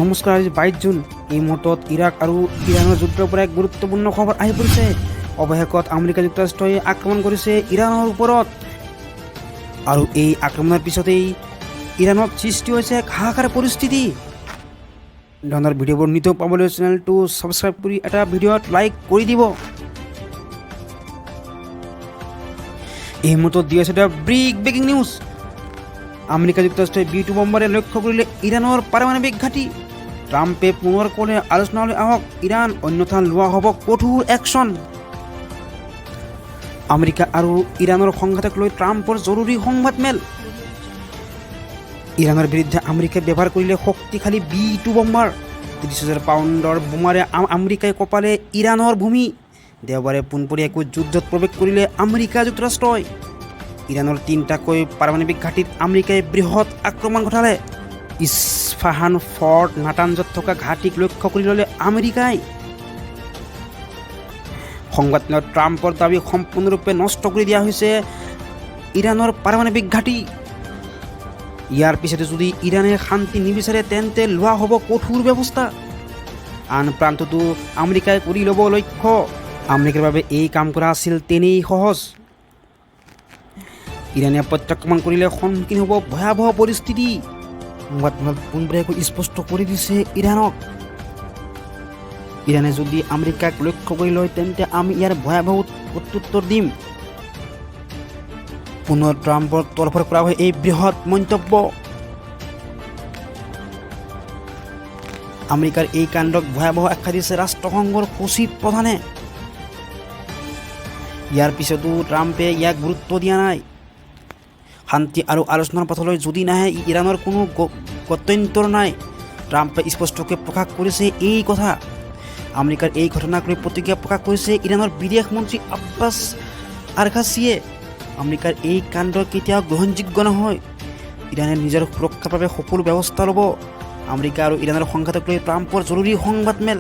নমস্কাৰ, আজি 22 জুন। এই মুহূৰ্তত ইৰাক আৰু ইৰাণৰ যুদ্ধৰ পৰা এক গুৰুত্বপূৰ্ণ খবৰ আহি পৰিছে। অৱশেষত আমেৰিকা যুক্তৰাষ্ট্ৰই আক্ৰমণ কৰিছে ইৰাণৰ ওপৰত আৰু এই আক্ৰমণৰ পিছতেই ইৰাণত সৃষ্টি হৈছে এক হাহাকাৰ পৰিস্থিতি। ধৰণৰ ভিডিঅ'বোৰ নিতৌ পাবলৈ চেনেলটো ছাবস্ক্ৰাইব কৰি এটা ভিডিঅ'ত লাইক কৰি দিব। এই মুহূৰ্তত দি আছে এটা বিগ ব্ৰেকিং নিউজ। আমেৰিকা যুক্তৰাষ্ট্ৰই বি-2 বম্বাৰে লক্ষ্য কৰিলে ইৰাণৰ পাৰমাণৱিক ঘাঁটি। ট্ৰাম্পে পুনৰ ক'লে, আলোচনালৈ আহক ইৰাণ, অন্যথা লোৱা হ'ব কঠোৰ একশ্যন। আমেৰিকা আৰু ইৰাণৰ সংঘাতক লৈ ট্ৰাম্পৰ জৰুৰী সংবাদমেল। ইৰাণৰ বিৰুদ্ধে আমেৰিকাই ব্যৱহাৰ কৰিলে শক্তিশালী বি-2 বম্বাৰ। 30,000 পাউণ্ডৰ বোমাৰে আমেৰিকাই কঁপালে ইৰাণৰ ভূমি। দেওবাৰে পোনপটীয়াকৈ যুদ্ধত প্ৰৱেশ কৰিলে আমেৰিকা যুক্তৰাষ্ট্ৰই। ইৰাণৰ তিনিটাকৈ পাৰমাণৱিক ঘাঁটিত আমেৰিকাই বৃহৎ আক্ৰমণ ঘটালে। ইছফাহান, ফৰ্ড, নাটানজত থকা ঘাঁটিক লক্ষ্য কৰি ল'লে আমেৰিকাই। সংবাদমেলত ট্ৰাম্পৰ দাবী, সম্পূৰ্ণৰূপে নষ্ট কৰি দিয়া হৈছে ইৰাণৰ পাৰমাণৱিক ঘাঁটি। ইয়াৰ পিছতে যদি ইৰাণে শান্তি নিবিচাৰে, তেন্তে লোৱা হ'ব কঠোৰ ব্যৱস্থা। আন প্ৰান্ততো আমেৰিকাই কৰি ল'ব লক্ষ্য। আমেৰিকাৰ বাবে এই কাম কৰা আছিল তেনেই সহজ। ইৰাণে প্ৰত্যাক্ৰমণ কৰিলে সন্মুখীন হ'ব ভয়াৱহ পৰিস্থিতি। সংবাদমেলত পোনপটীয়াকৈ স্পষ্ট কৰি দিছে ইৰাণক। ইৰাণে যদি আমেৰিকাক লক্ষ্য কৰি লয়, তেন্তে আমি ইয়াৰ ভয়াৱহ প্ৰত্যুত্তৰ দিম। পুনৰ ট্ৰাম্পৰ তৰফৰ কৰা হয় এই বৃহৎ মন্তব্য। আমেৰিকাৰ এই কাণ্ডক ভয়াৱহ আখ্যা দিছে ৰাষ্ট্ৰসংঘৰ সচিব প্ৰধানে। ইয়াৰ পিছতো ট্ৰাম্পে ইয়াক গুৰুত্ব দিয়া নাই। শান্তি আৰু আলোচনাৰ পথলৈ যদি নাহে, ইৰাণৰ কোনো গত্যন্তৰ নাই। ট্ৰাম্পে স্পষ্টকৈ প্ৰকাশ কৰিছে এই কথা। আমেৰিকাৰ এই ঘটনাক লৈ প্ৰতিক্ৰিয়া প্ৰকাশ কৰিছে ইৰাণৰ বিদেশ মন্ত্ৰী আব্বাছ আৰঘাচিয়ে। আমেৰিকাৰ এই কাণ্ড কেতিয়াও গ্ৰহণযোগ্য নহয়। ইৰাণে নিজৰ সুৰক্ষাৰ বাবে সকলো ব্যৱস্থা ল'ব। আমেৰিকা আৰু ইৰাণৰ সংঘাতক লৈ ট্ৰাম্পৰ জৰুৰী সংবাদমেল।